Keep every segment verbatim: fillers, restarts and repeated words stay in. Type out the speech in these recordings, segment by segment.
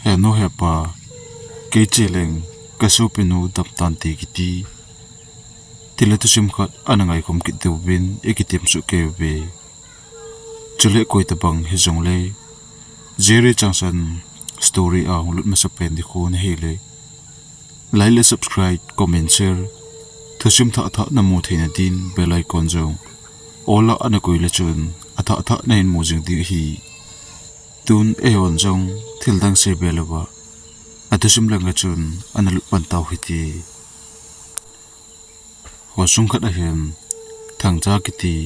He nu he pa, kei che leng ka sopinu dam tante kiti. Tile thusim khat ana ngaikhom kit diuvin i kitem soh kei uve. Chule koi tabang hijongle, Jerry Changsan story a hung lut masapen ding khu nahi le, like le subscribe, comment, share, thusim thah thah namu theina din bell icon jong all a ana koi le chun athah thah nahin mu jing ding ahi. Tun eihon jong thil dang sei be louva, athusim langa chun ana lut pan tau hite. Khosung khat ahin Thangcha kiti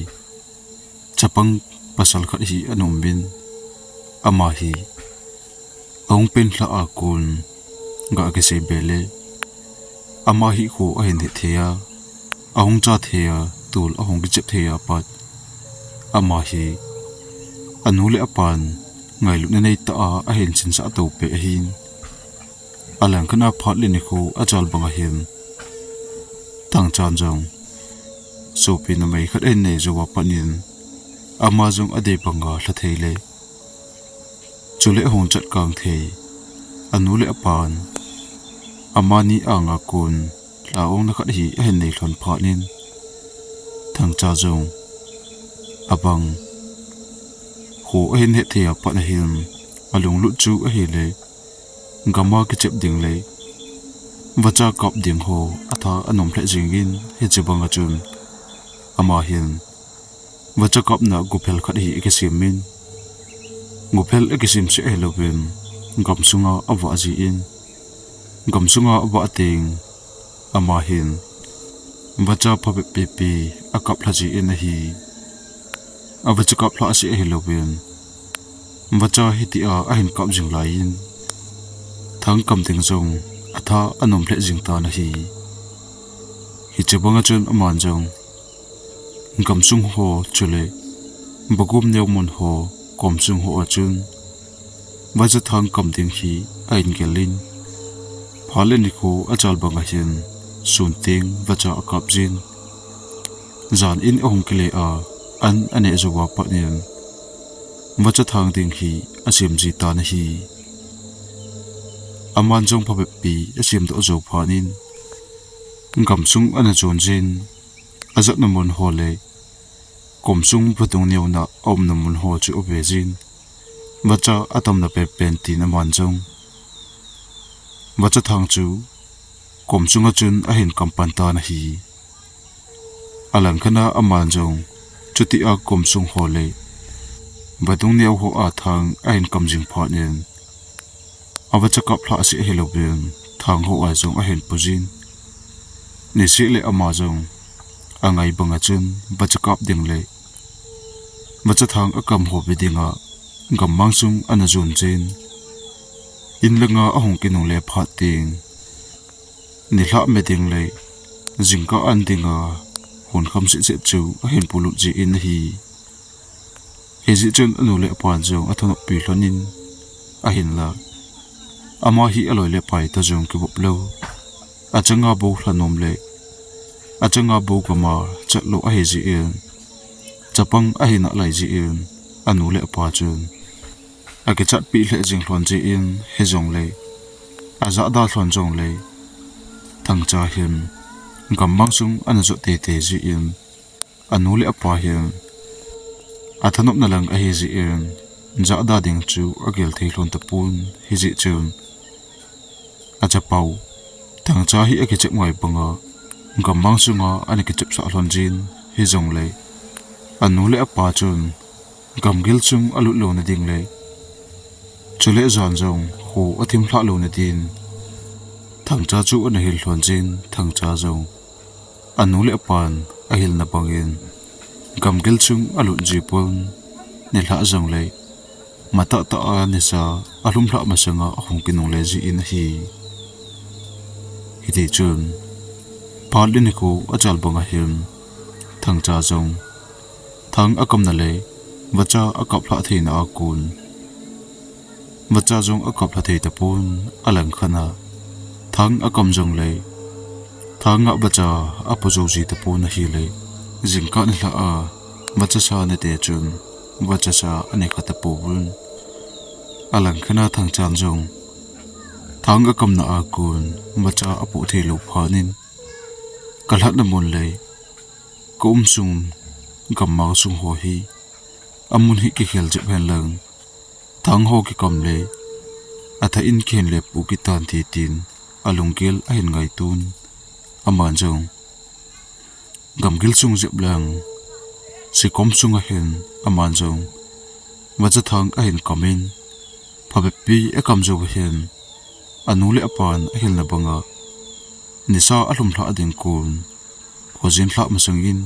chapang pasal khat hi ana um in, ama hi ahung pen lha a kon ga kisei be le, ama hi kho ahin het thei a, ahung cha thei a, tol ahung kichep thei a pat, ama hi anu le apan ngailutna neitah a ahin chinsah tou peh ahin. Alangkhat a phat le nikho achal bang ahin, Thangchan jong sopi numei khat ahin nei jou a pat in, ama jong adei banga lha thei le, chule ahung chat kang thei, anu le apan amani anga kon lha ongna khat hi ahin nei lhon phat in, Thangcha jong abang kho ahin het thei a pat ahin, alunglut chu ahile, gam a kichep ding le vacha kap ding ho atha anom lheh jing in, hiche banga chun ama hin vacha kapna guphel khat hi akisem in, guphel akisem seh ahilouvin, gamsunga avah ji in, gamsunga avah teng, ama hin vacha phabep pipi akap lha ji in ahi. Avacha kap lhah seh ahilouvin, vacha hitia ahin kap jing lai in, thang kam ding jong atha anom lheh jing tan ahi. Hiche banga chun aman jong gamsung ho chule bagum neo mun ho, komsung ho a chun vacha thang kam ding hi ahin gel in, phat le nikho achal bang ahin, sun teng vacha akap jin, jan in ahung kile a, an aneh jou a pat in, vacha thang ding hi asem ji tan ahi. Aman jong phabep pi asem doh jou phat in, gamsung ana jon jin, ajatna mun ho le komsung vadung neona aumna mun ho chu ave jin, vacha atamna penpen tin aman jong vacha thang chu komsunga chun ahin kam pan tan ahi. Alangkhat a aman jong chutia komsung ho le vadung neo ho a thang ahin kam jing phat in, avacha kap lhah seh ahilouvin, thang ho a jong ahin pu jin, niseh le ama jong angai banga chun vacha kap ding le vacha thang akam ho ve dinga gammang sung ana jon jin, in langa ahung kinungle phat teng, nilhah me ding le jingkah an dinga hun kham seh seh chu ahin polut ji in ahi. Hijeh chun anu le apan jong athanoppi lhon in, ahinla ama hi aloi le apai toh jong kivop lou, achanga bou lhanom le achanga bou gam a chat lou ahi jeh in, chapang ahi nalai jeh in, anu le apa chun akichatpi lheh jing lhon jeh in, hijongle ajahda lhon jongle, Thangcha hin gammang sung ana jot teitei jeh in, anu le apa hin athanopna lang ahi jeh in, jahda ding chu agel thei lhon tapon, hijeh chun achapa u Thangcha hi akichep ngai banga gammang sunga ana kichepsah lhon jin, hijongle anu le apa chun gamgil sung alut louna ding le chule jan jong kho athim lhah louna din Thangcha chu ana hil lhon jin, Thangcha jong anu le apan ahilna bangin gamgil sung alut ji pon, nilhah jongle matahtah a nisa alhum lhah masanga ahung kinungle ji in ahi. Hitichun phat le nikho achal bang ahin, Thangcha jong thang akamna le vacha akap lhah theina a kon vacha jong akap lha thei tapon, alangkhat a thang akam jongle thang a vacha apo jou ji tapon ahile, jingkah nilhah a vacha sa nate chun vacha sa anei kha tapouvin, alangkhat a Thangchan jong Thang akamna a kon, vacha apoh thei lou phat in, kalhatna mun le kaum sung, gammang sung ho hi, amun hi kikhel jep hen lang, thang ho kikam le, athah in kihin le pu kit tan ti tin, alunggel ahin ngaitun, aman jong gamgil sung jep lang, sikom sunga hin, aman jong vacha thang ahin kam in, phabep pi akam jou hin, anu le apan ahilna banga, nisa alhum lhah ding kon, khojin lhah masang in,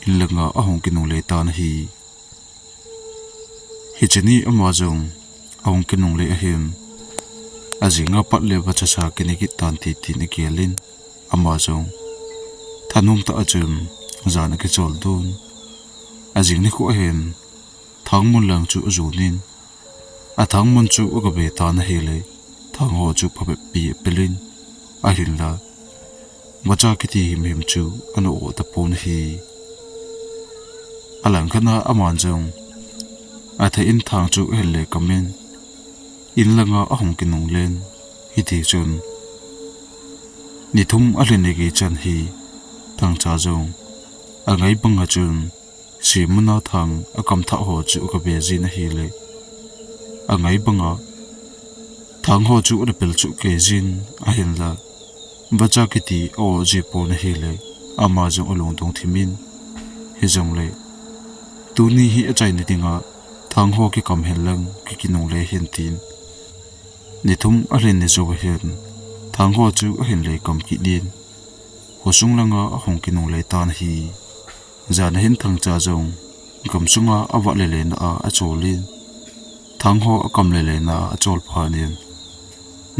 in langa ahung kinungle tan ahi. Hiche ni ama jong ahung kinungle ahin, ajing apat le vacha sa kine kit tan ti tin agel in, ama jong thanom tah a chun jan akichol dun. Ajing nikho ahin, thang mun lang chu ajon in, athang mun chu agave tan ahile, thang ho chu phabep pi apel in, ahinla, vacha kiti himhim chu ana o tapon ahi. Alangkhat a aman jong, athah in thang chu ahin le kam in, in langa ahung kinunglen, hiti chun, ni thum alhin agei chan hi, Thangcha jong, angai banga chun, Simuna thang akam thah ho chu agave jin ahile, angai banga, thang ho chu ana pel chu kei jin ahinla, vacha kiti a-o ji pon ahile, ama jong alungdong thim in, hijongle, tuni hi achaina dinga, thang ho kikam hen lang, kikinungle hen tin, ni thum alhin ni jou ahin, thang ho chu ahin le kam kit in, khosung langa ahung kinungle tan ahi. Jan ahin Thangcha jong, gamsunga avat lele na a achol in, thang ho akam lele na a achol phat in,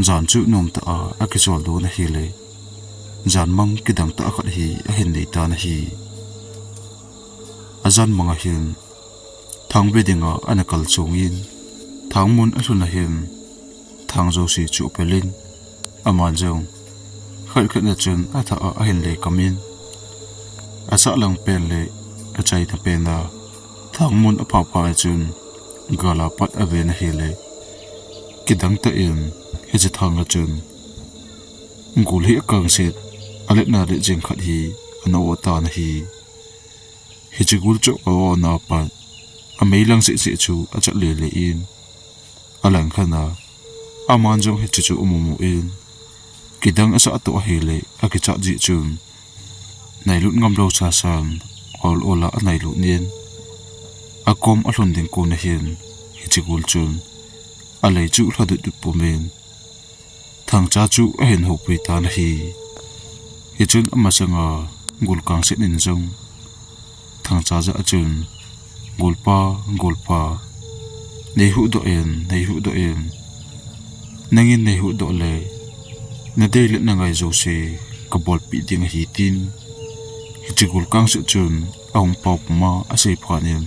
jan chu nomtah a akichol dun ahile, jan mang kidang tah khat hi ahin nei tan ahi. Ajan mang ahin, thang ve dinga ana kal chung in, thang mun alhun ahin, thang jouse chu apel in, aman jong, khat khat na chun athah a ahin le kam in, asah lang pen le achaina pen a, thang mun aphah phat a chun, gal a pat aven ahile, kidang tah in, hiche thang a chun, gul hi akangset, aletna let jeng khat hi ana o tan ahi. Hiche gul chu a-o na pat, amei lang seh seh chu achat lele in, alangkhat a, aman jong hiche chu amu mu in, kidang asah toh ahile, akichat jeh chun, nailut ngam lou sasan, ol ol a anailut in, akom alhun ding kon ahin, hiche gul chun, alei chu lha dut dut pum in, Thangcha chu ahin houpui tan ahi. Hichun amasanga gul kangset in jong, Thangcha jah a chun, Gulpa, Gulpa, nei huhdoh in, nei huhdoh in. Nangin nei huhdoh le, nadei le nangai jouse kabolpeh ding ahi, tin, hiche gul kangset chun ahung pao puma asei phat in,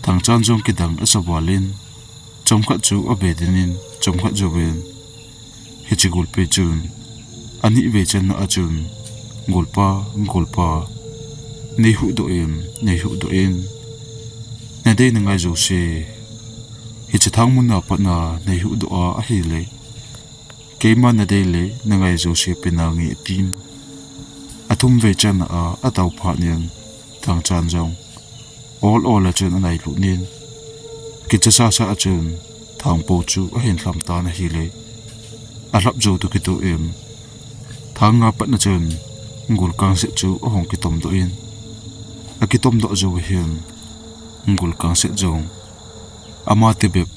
Thangchan jong kidang asa val in, chomkhat chu ave den in, chomkhat jouvin, hiche gulpi chun, ani vei channa a chun, Gulpa, Gulpa, nei huhdoh in, nei huhdoh in. Nadei nangai jouse, hiche thang mun a patna nei huhdoh a ahile, keiman nadei le nangai jouse pe nange, atin. Athum vei channa a atao phat in, Thangchan jong ol ol a chun anailut in, kicha sasa a chun thangpo chu ahin lham tan ahile, alhap jou toh kitoh in, thang a patna chun gul kangset chu ahung kitomdoh in, akitomdoh jou hin, gul kangset jong ama tibep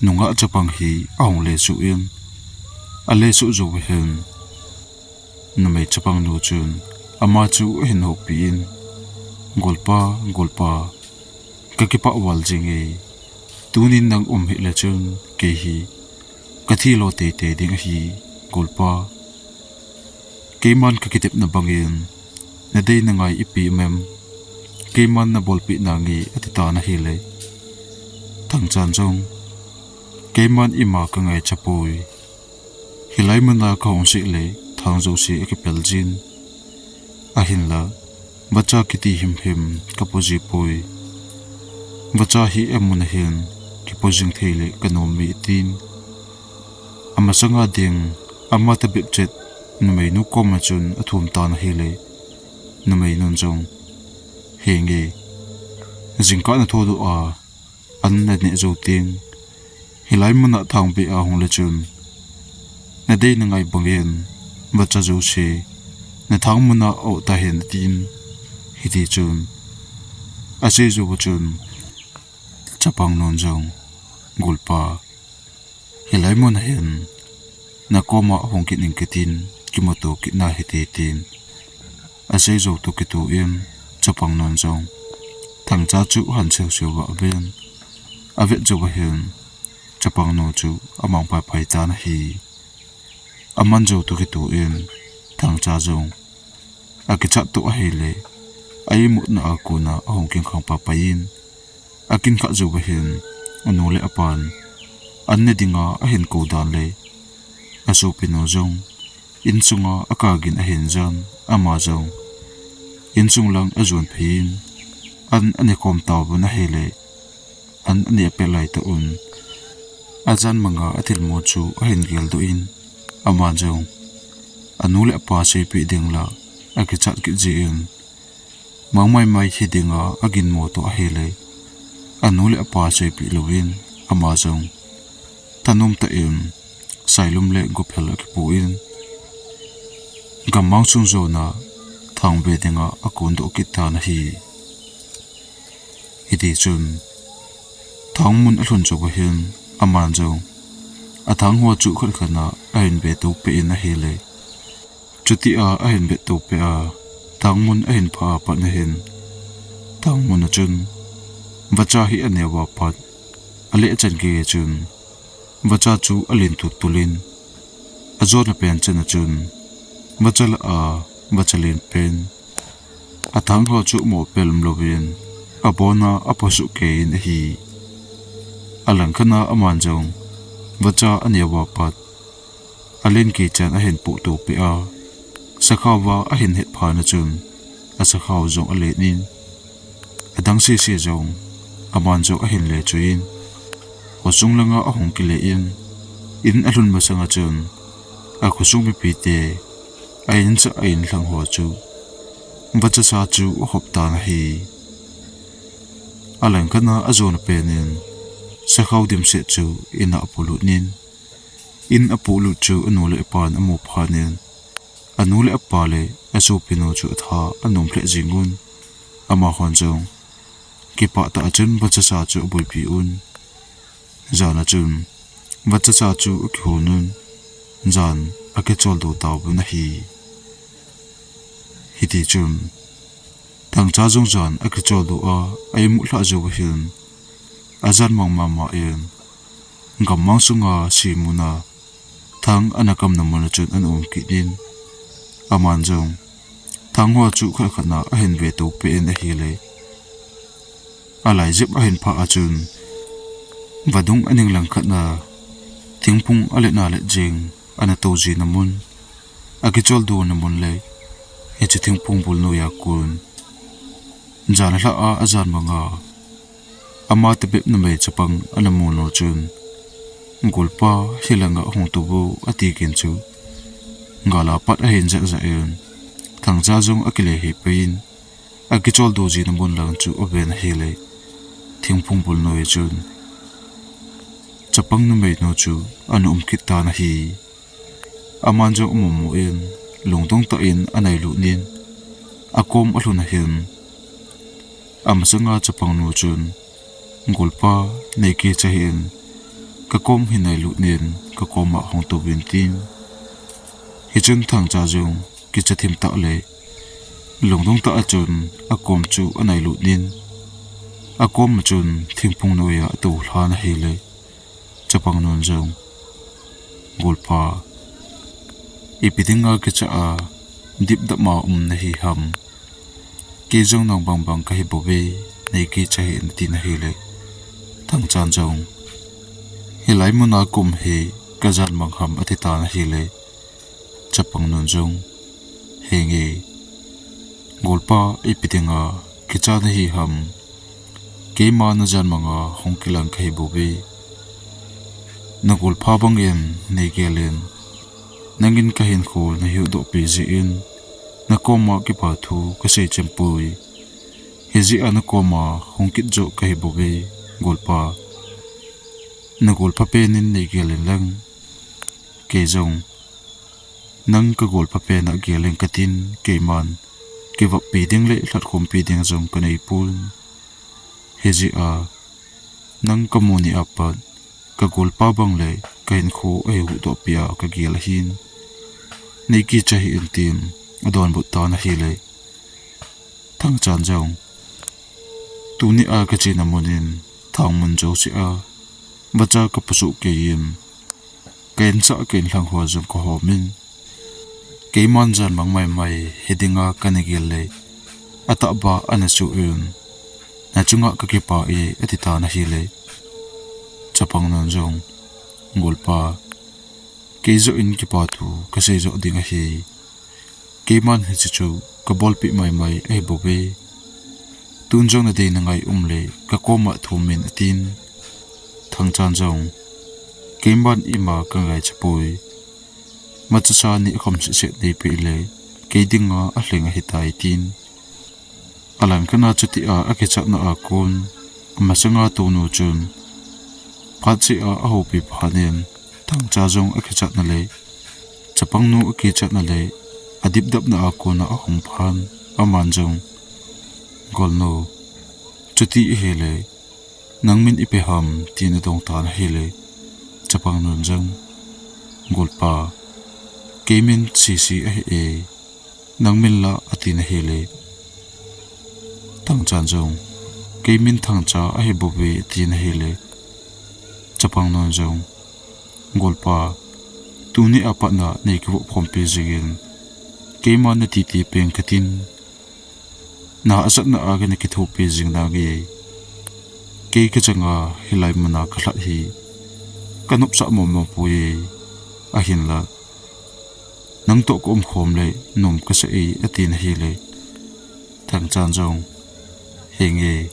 nungah chapang hi ahung lesuh in, alesuh jou hin, numei chapang nu chun ama chu ahin houpi in, Gulpa, Gulpa, kakipah val jing e, tunin nang um hih le chun kei hi kathi lo teitei ding ahi, Gulpa. Keiman kakitepna bangin, nadei nangai ipi um em, keiman nabolpeh nange, ati tan ahile, Thangchan jong, keiman ima kangaicha poi. Hilai muna kahung seh le, thang jouse akipel jin. Ahinla, vacha kiti himhim kapo ji poi. Vacha hi amun ahin, kipo jing thei le kanom e, atin. Masanga ding ama tabep chet numeinu koma chun athum tan ahile, numeinun jong, "Henge, jingkah nathodoh a, an naneh jou teng, hilai muna thang beh a hung le chun, nadei nangai bangin, vacha jouse nathang muna oh tahen," atin. Hiti chun, asei jouva chun, chapang nun jong, "Golpa, hilai muna hin nakoma hung kit ing katin, kimuto kit nahite," tin asei jou toh kitoh in, chapang nun jong Thangcha chu ahin seu seu uva aven. Avet jouva hin, chapang nu chu amang paipai tan ahi. Aman jou toh kitoh in, Thangcha jong akichat toh ahile, a imutna a kona ahung kingkhang paipai in, akinkhat jouva hin, anu le apan an ne dinga ahin kou dan le, asopinu jong insunga akagin ahin jan, ama jong insung lang ajon phei in, an ane khom tauvin ahile, an ane pet laitah un, ajan manga athilmu chu ahin geldoh in, ama jong anu le apa seipeh ding la akichat kit jeh in, mang maimai hi dinga aginmo toh ahile, anu le apa seipeh louvin, ama jong thanom tah in sailum le gophel akipo in, gammang sung jona thang be dinga akondoh kit tan ahi. Hiti chun, thang mun alhun jouva hin, aman jong athang ho chu khat khat a ahin veto peh in ahile, chutia ahin veto peh a, thang mun ahin phah a pat na hin, thang mun a chun vacha hi aneo a pat, aleh chan gei a chun vacha chu alen tultul in, ajona pen chan a chun vacha lah a vacha len pen, athang ho chu mo pel um louvin, abona aposuh kei in ahi. Alangkhat a aman jong vacha aneo a pat, alen gei chan ahin pohto peh a, sakhao va ahin het phat na chun, asakhao jong alen in, adang sese jong aman jong ahin le chu in, khosung langa ahung kile in, in alhun masang a chun, akhosung mipite a in cha a in lhang ho chu vacha sa chu ahop tan ahi. Alangkhat a ajona pen in, sakhao dimset chu in a apolut in, in apolut chu anu le apan amu phat in, anu le apa le asopinu chu atha anom lheh jing un, amahon jong kipah tah a chun vacha sa chu aboipi un. Jan a chun vacha sa chu akihon un, jan akicholdo tauvin ahi. Hiti chun, Thangcha jong jan akicholdo a, a imut lhah jouva hin, ajan mang mama in, gammang sunga simuna thang ana kamna mun a chun ana um kit in, aman jong thang ho chu khat khat a ahin veto peh in ahile, alai jep ahin phah a chun, vadung aning langkhat a thingphung alet na let jeng ana tou jina mun, akicholdo na mun le, hiche thingphung bul noiya kon, jan alhah a ajan manga ama tabep numei chapang ana mu nu chun, "Golpa, hilanga hung tou vo," ati kit in chu, gal a pat ahin jah jah in, Thangcha jong akile hih pei in, akicholdo jina mun lang chu aven ahile, thingphung bul noi a chun chapang numeinu chu ana um kit tan ahi. Aman jong amu mu in, lungdong tah in anailut in, akom alhun ahin, amasanga chapang nu chun, "Golpa, nei kicha hih in, kakom hi nailut in, kakoma hung tou vin," tin. Hichun Thangcha jong kicha thim tah le, lungdong tah a chun akom chu anailut in, akom a chun thingphung noiya atou lhan ahile, chapang nun jong, "Golpa, ipi dinga kicha a dipdap a um nahi ham? Kei jong nang bang bang kahi bouve, nei kicha hih in," atin ahile, Thangchan jong, "Hilai muna kaum hi kajan mang ham?" ati tan ahile, chapang nun jong, "Henge, Golpa, ipi dinga kicha nahi ham? Keima najan manga hung kilang kahi bouve. Nagolpha bangin neigel in, nangin kahinkho nahuhdoh pi jeh in, nakoma kipa thu kasei chempoi. Hijeh a nakoma hung kit joh kahi bouve, golpa. Nagolpha penin neigel in lang, kei jong nang kagolpha pena gel in katin, keiman kivoppi ding le lhatkhompi ding jong kanei pon. Hijeh a nang kamu ni apat, kagolpa bang le kahinkho ahuhdoh pi a kagel ahin, neikicha hih in tin adonbut tan ahile. Thangchan jong, tuni a kachena mun in Thangmun jouse a vacha kapusuh kei in, ka insah ka inlhang ho jong kahom in, keiman janmang maimai hi dinga kana gel le, atahbeh ana suh in, nachunga kakipah e, ati tan ahile. Chapang nun jong, golpa, kei joh in kipa thu kasei joh ding ahi. Keiman hiche chu kabolpeh maimai ahi bouve. Tun jong nadei nangai um le kakoma thum in atin. Thangchan jong, keiman ima kangaicha poi. Machasa ni khom sehseh neipeh le, kei dinga alheng ahitai tin. Alangkhat a chutia akichatna a kon, amasanga tonu chun phat cheh a ahoupi phat in, Thangcha jong akichatna le, chapangnu akichatna le, adipdapna a kona ahung phat in, aman jong, golnu, chuti ahile, nang min ipi ham, tin adong tan ahile, chapangnun jong, golpa, kei min Sisi ahi e, nang min la, atin ahile. Thangchan jong, kei min Thangcha ahi bouve, atin ahile. Chapangnun jong, golpa, tuni a pat na neikivop khompi jing in, keiman natiti peng katin, na asatna a kana kithopi jing nange. Kei kachanga hilai muna kalhat hi kanopsah mong mong poi e, ahinla nang toh kaum khom le nom kasa e, atin ahile. Thangchan jong, henge,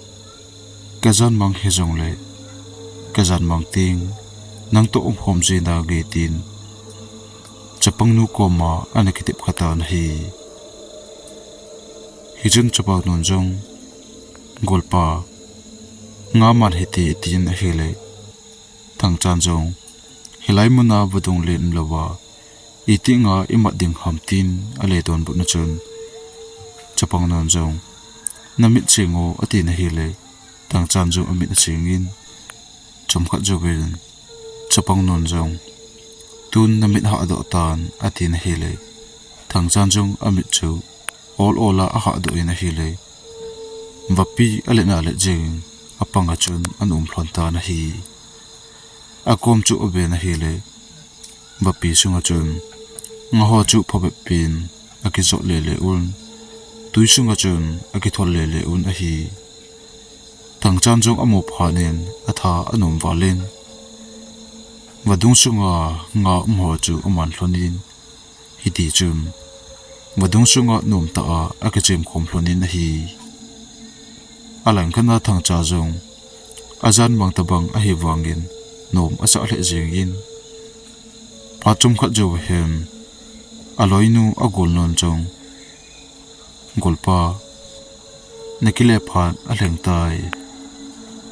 kajanmang hijongle, kajanmang teng, nang toh um khom ji nange tin, chapangnu koma ana kitep kha tan ahi. Hichun chapangnun jong, golpa, ngaman hite, tin ahile. Thangchan jong, hilai muna vadung len umlouva, iti nga imat ding ham, tin ale donbutna chun, chapangnun jong, namit seng o, atin ahile. Thangchan jong amit aseng in, chomkhat jouvin, chapangnun jong, tun namit hahdoh tan, atin ahile. Thangchan jong amit chu ol ol a ahahdoh in ahile, vapi alet na alet jeng in, apanga chun ana um lhon tan ahi. Akom chu aven ahile, vapi sunga chun, nga ho chu phabep in akijot lele un, tui sunga chun akithol lele un ahi. Thangchan jong amu phat in atha anom val in, vadung sunga nga um ho chu aman lhon in, hitichun vadung sunga nomtah a akichem khom lhon in ahi. Alangkhat a Thangcha jong ajanmang tobang ahi vangin nom asah lheh jeng in, phat chomkhat jou hin aloinu agolnun jong, golpa, nakile phat alheng tai.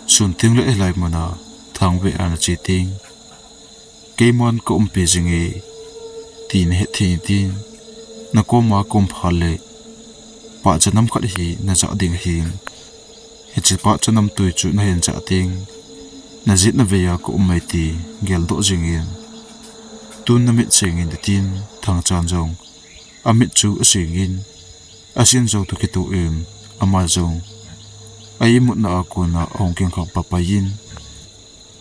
Sun tengle hilai muna Thangveh a nache teng, keiman kaumpi jinge, ti nahet thei in tin, nakoma kaum phat le pahcha nam khat hi najah ding ahin. Hiche pahcha namtui chu nahin jah teng, najet navei a kaum mai ti geldoh jingin, tun namit seng in, tin Thangchan jong amit chu aseng in, asen jou toh kitoh in, ama jong a imutna a kona ahung kingkhang papai in,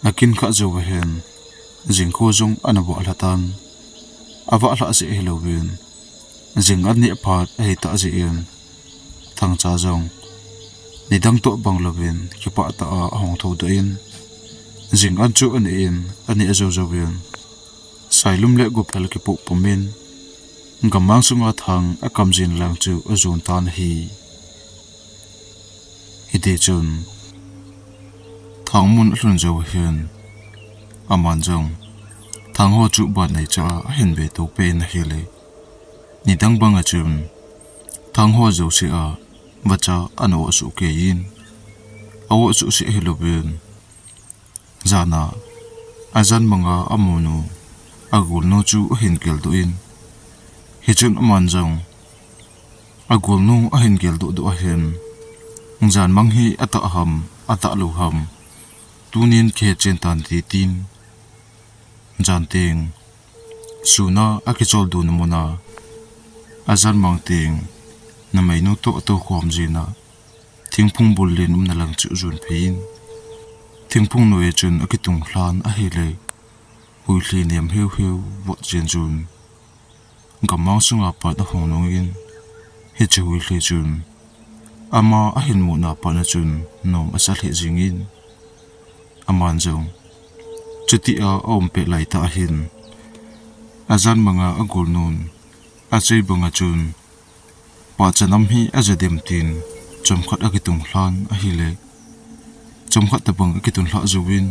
akinkha jou ahin, jingkho jong ana vahlha tan, avahlhah jeh hilouvin, jing an neh phat ahitah jeh in, Thangcha jong nidang toh bang louvin kipah tah a ahung thoudoh in, jing an chu aneh in, aneh jou jouvin, sailum le gophel kipoh pum in, gammang sunga Thang akam jin lang chu ajon tan ahi. Hitichun Thangmun alhun jou hin, aman jong Thang ho chu ban nei cha a ahin ve to pen ahile. Nidang bang a chun, thang ho jouse a vacha ana o suh kei in, a o suh seh ahilouvin, jan a, ajan manga amu nu, agol nu chu ahin geldoh in, hichun aman jong, agol nu ahin geldoh doh ahin, jan mang hi atah ham, atah lou ham, tunin kihe chen tan ti tin, jan teng, sun a akichol dona mun a, ajan mang teng, numei nu toh atou khom jin a, thingphung bul len umna lang chu ajon phei in, thingphung noi a chun akitung lhan ahile, huilhi nem heu heu vot jen jun, gammang sunga pat ahung nung in, hiche huilhi chun, ama ahin muna pat a chun nom asa lheh jing in, aman jong, chuti a aum pet lai tah ahin, ajan manga agol nun, achei bang a chun, pahcha nam hi aja dem tin, chomkhat akitung lhan ahile, chomkhat tabang akitung lhah jouvin,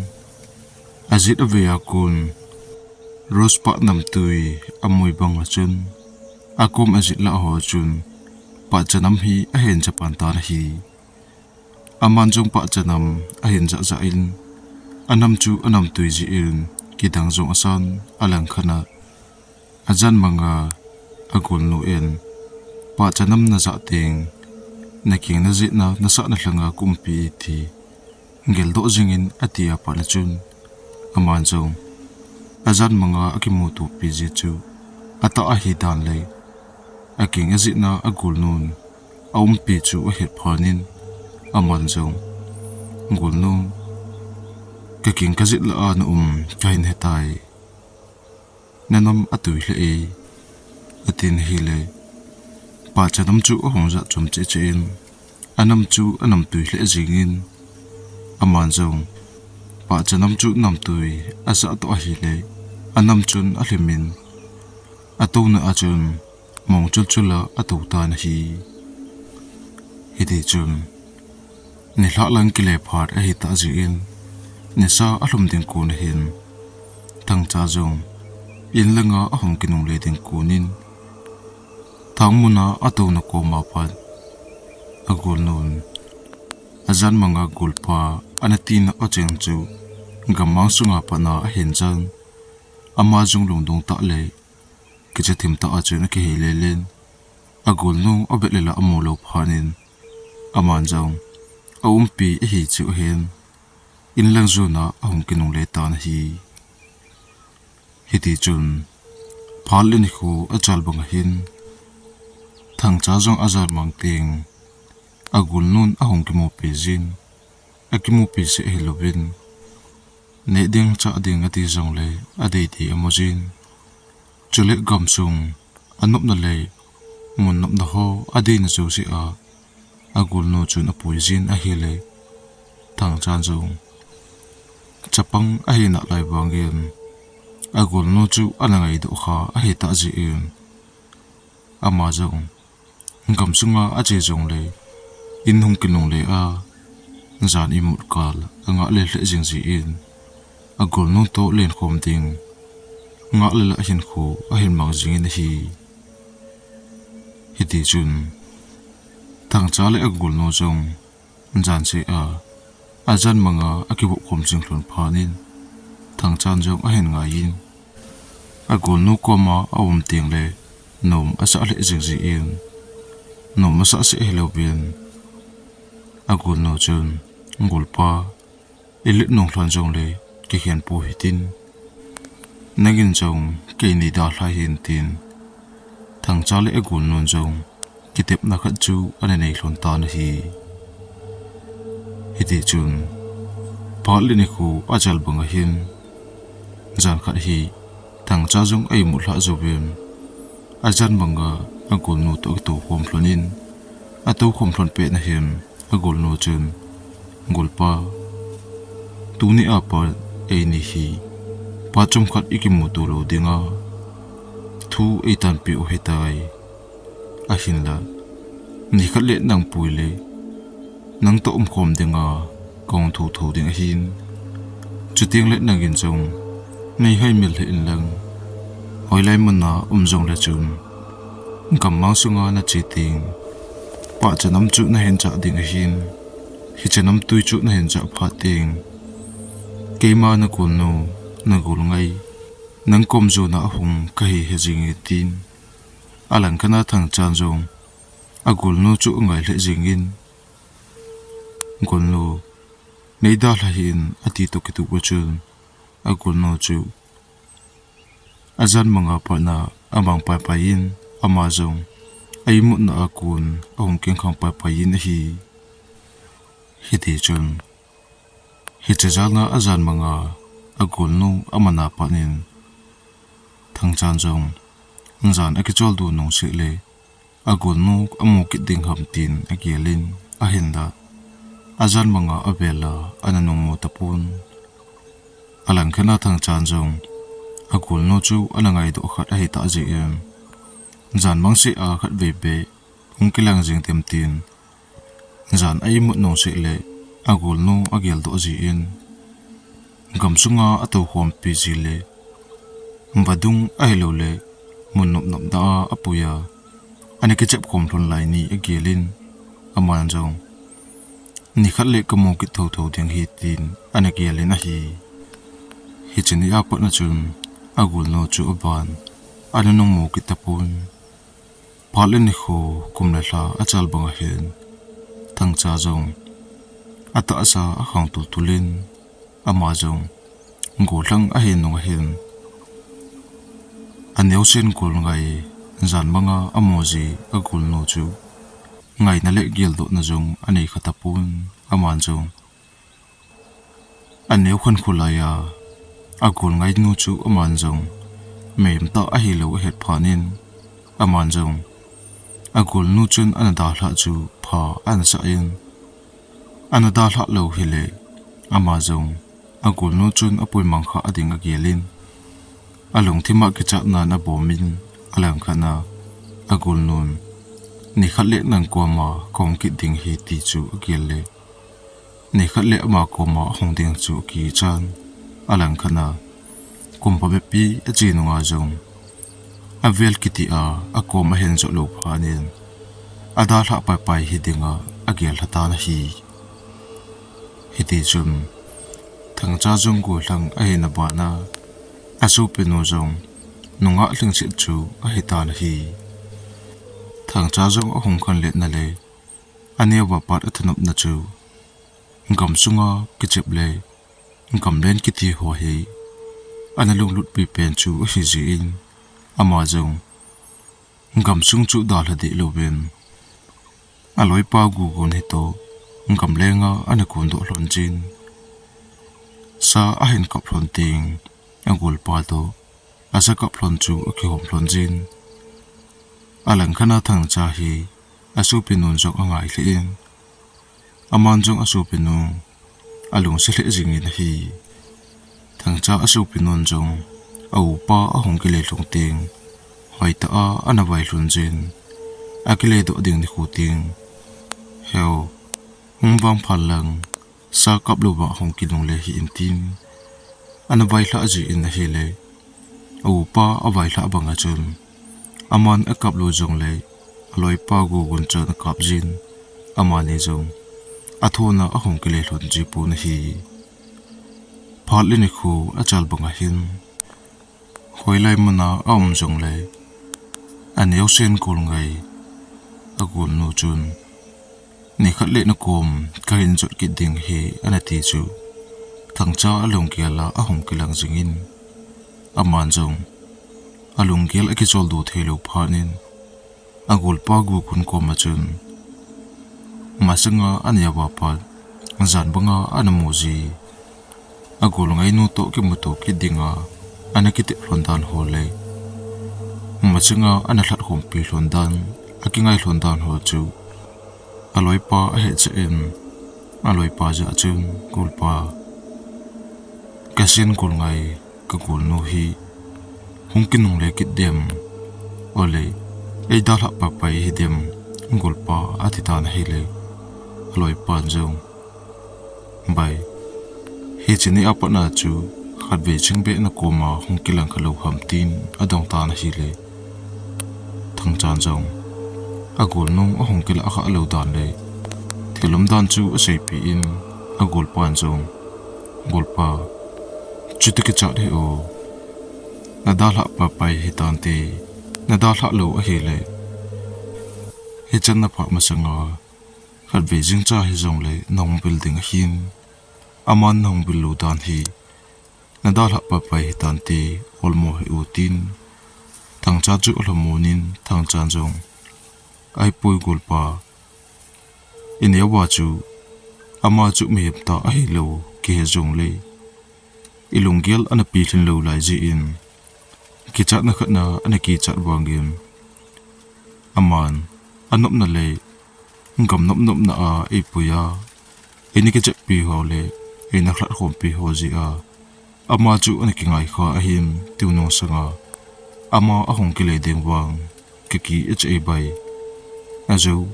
ajet avei a kon, rose pah namtui amui bang a chun, akom ajet lah ho chun, pahcha nam hi ahin ja pan tan ahi. Aman jong pahcha nam ahin jah jah in, anam chu anamtui jeh in, kidang jong asan, alangkhat a, ajan manga agol nu in, pahcha nam najah teng, nakeng najetna nasahna lhanga ka umpi e ti, geldoh jing in ati a pat a chun, aman jong, ajan manga akimutopi jeh chu, atah ahi dan le, akeng ajetna agol nun, aumpi chu ahet phat in, aman jong, gol nu, kakeng kajet lah a na um kahin hetai. Nanam atui lheh e, atin ahile, pahcha nam chu ahung jah chom cheh cheh in, anam chu anamtui lheh jing in, aman jong, pahcha nam chu namtui ajah toh ahile, anam chun alhim in, atouna a chun, mong chul chul a atou tan ahi. Hiti chun, nilhah lang kile phat ahitah jeh in, nisa alhum ding kon ahin, Thangcha jong, in langa ahung kinungle ding kon in, thang mun a atouna koma pat, agol nun, ajan manga golpa, ana tina acheng chu, gammang sunga pat a ahin jan, ama jong lungdong tah le, kicha thim tah a chun akihei lel in, agol nu avet le la amu lou phat in, aman jong, aumpi ahi chu ahin, in lang jon a ahung kinungle tan ahi. Hiti chun, phat le nikho achal bang ahin, Thangcha jong ajan mang teng, agol nun ahung kimupi jin, akimupi seh ahilouvin, neh ding chah ding ati jongle, adei dei amu jin. Chule gamsung, anopna le, mun nopna ho, adeina jouse a, agol nu chun apui jin ahile, Thangchan jong, chapang ahi nalai vangin, agol nu chu ana ngaidoh kha ahitah jeh in, ama jong, gamsunga ache jongle, in hung kinungle a, jan imut kal, angah le lheh jing jeh in, agol nu toh lenkhom ding, ngah le lah hinkho, ahin mang jingin ahi. Hiti chun, Thangcha le agol nu jong, jan seh a, ajan manga akivop khom jing lhon phat in, Thangchan jong ahin ngaiyin, agol nu koma aum tengle, nom asah lheh jing jeh in, nom asah seh ahilouvin, agol nu chun, golpa, ilet nung lhon jongle, kikhen pou hitin, nangin jong, keini dalhah hih in tin, Thangcha le agol nun jong, kitepna khat chu ana nei lhon tan ahi. Hiti chun, phat le nikho achal bang ahin, jan khat hi, Thangcha jong a imut lhah jouvin, ajan manga agol nu toh akitou khom lhon in, atou khom lhon pet na hin, agol nu chun, golpa, tuni a pat eini hi, phat chomkhat ikimuto lou dinga, thu eitanpeh u ahitai. Ahinla, nikhat le nang pui le, nang toh umkhom dinga, kahung thotho ding ahin. Chutengle nangin jong, Nei haimil hih in lang, hoilai muna um jongle chun, gammang sunga nache teng, pahcha nam chu nahin chah ding ahin, hiche namtui chu nahin chah phat teng, keima nagolnu, nagol ngai, nang kom jona ahung kahi he jenge tin, alangkhat a Thangchan jong, agolnu chu angai lheh jengin, Golnu, nei dalha hih in, ati toh kitoh a chun, agolnu chu ajan manga pat a amang paipai in, ama jong a imutna a kon ahung kengkhang paipai in ahi. Hitichun, hiche jan a ajan manga agolnu amana pat in, Thangchan jong jan akicholdo nung seh le, agolnu amu kit ding ham tin agel in, ahinla ajan manga avel a ana nung mu tapon. Alangkhat a Thangchan jong agolnu chu ana ngaidoh khat ahitah jeh in, jan mang seh a khatvei beh hung kilang jeng tem tin, jan a imut nung seh le agolnu ageldoh jeh in, gamsunga atoukhompi ji le vadung ahilouleh mun nopnop na a apui a, ana kichep khom lhon lai ni agel in, aman jong, nikhat le kamu kit thotho ding ahi tin ana gel in ahi. Hiche ni a pat a chun, agolnu chu aban ana nung mu kit tapon. Phat le nikho, kum le lha achal bang ahin, Thangcha jong atahsa akhang tultul in, ama jong gollhang ahi nung ahin, aneosen gol ngai, jan manga amu ji agolnu chu ngaina le geldohna jong anei kha tapon, aman jong aneo khankho lai a agol ngainu chu aman jong meimtah ahilou ahet phat in, aman jong agolnu chun ana dalhah chu pha ana sah in, ana dalhah lou hile, ama jong agolnu chun apuimang kha ading agel in, alungthim a kichatnan abom in, alangkhat a agolnun, nikhat le nang koma kahung kit ding ahi ti chu agel le, nikhat le ama koma ahung ding chu akichan, alangkhat a kum phabep pi ache nunga jong avel kiti a akom ahin jot lou phat in, adalhah paipai hiding a agel lha tan ahi. Hitichun, Thangcha jong gollhang ahina ban a, asopinu jong nungah lhingset chu ahitan ahi. Thangcha jong ahung khanletna le aneo a pat athanopna chu gamsunga kichep le gamlen kiti ho hi ana lunglutpi pen chu ahi jeh in, ama jong gamsung chu dalha deh louvin, aloipa Gugun hitoh gamlenga ana kondoh lhon jin, sa ahin kap lhon teng, agolpa toh asa kap lhon chu akihom lhon jin, alangkhat a Thangcha hi asopinun jong angai lheh in, aman jong asopinu alungset lheh jingin ahi. Thangcha asopinun jong aupa ahung kile lhung teng, hoitah a ana vai lhun jin, akiledoh ding nikho teng, Heo, hung vang phat lang, sa kap louva hung kilungle hih in tin, ana vailhah jin ahile, aupa availhah banga chun, aman akap lou jongle, aloipa Gugun chun akap jin, amani jong athona ahung kile lhon ji pon ahi. Phat le nikho achal banga hin, hoilai muna aum jongle, aneosen gol ngai agolnu chun, nikhat le nakom kahin jot kit ding ahi, ana ti chu Thangcha alunggel a ahung kilang jingin, aman jong alunggel akicholdo theilou phat in, agolpa Gugun koma chun, masanga aneo a pat jan banga ana mu ji, agol ngainu toh kimuto kit dinga ana kitep lhon dan ho le, masanga ana lhatkhompi lhon dan, akingai lhon dan ho chu aloipa ahetchah in, aloipa jah a chun, Golpa, kasen gol ngai kagolnu hi hung kinungle kit dem, ole eidalhah paipai hidem, Golpa, ati tan ahile, aloipan jong, Bai, hiche ni a pat a chu khatvei ching beh na koma hung kilang kha lou ham tin adong tan ahile, Thangchan jong agolnu ahung kilah kha lou dan le thil umdan chu aseipeh in, agolpan jong, "Golpa, chuti kichat hih o, nadalhah paipai hitante, nadalhah lou ahile, hichan naphah masanga khatvei jingcha hijongle nahung vil ding ahin, aman nahung vil lou dan hi nadalhah paipai hitante, olmo hih o," tin Thangcha chu alhamon in, Thangchan jong, "Ahipoi golpa, ineo a chu ama chu mihem tah ahilou kihe jongle, ilunggel ana pilhin lou lai jeh in, kichatna khatna ana kichat vangin, aman anopna le gam nopnopna a eipui a, eina kichatpi ho le eina lhatkhompi ho jeh a, ama chu ana kingai kha ahin, tunung sanga ama ahung kile ding vang kaki ache bai. Ajou,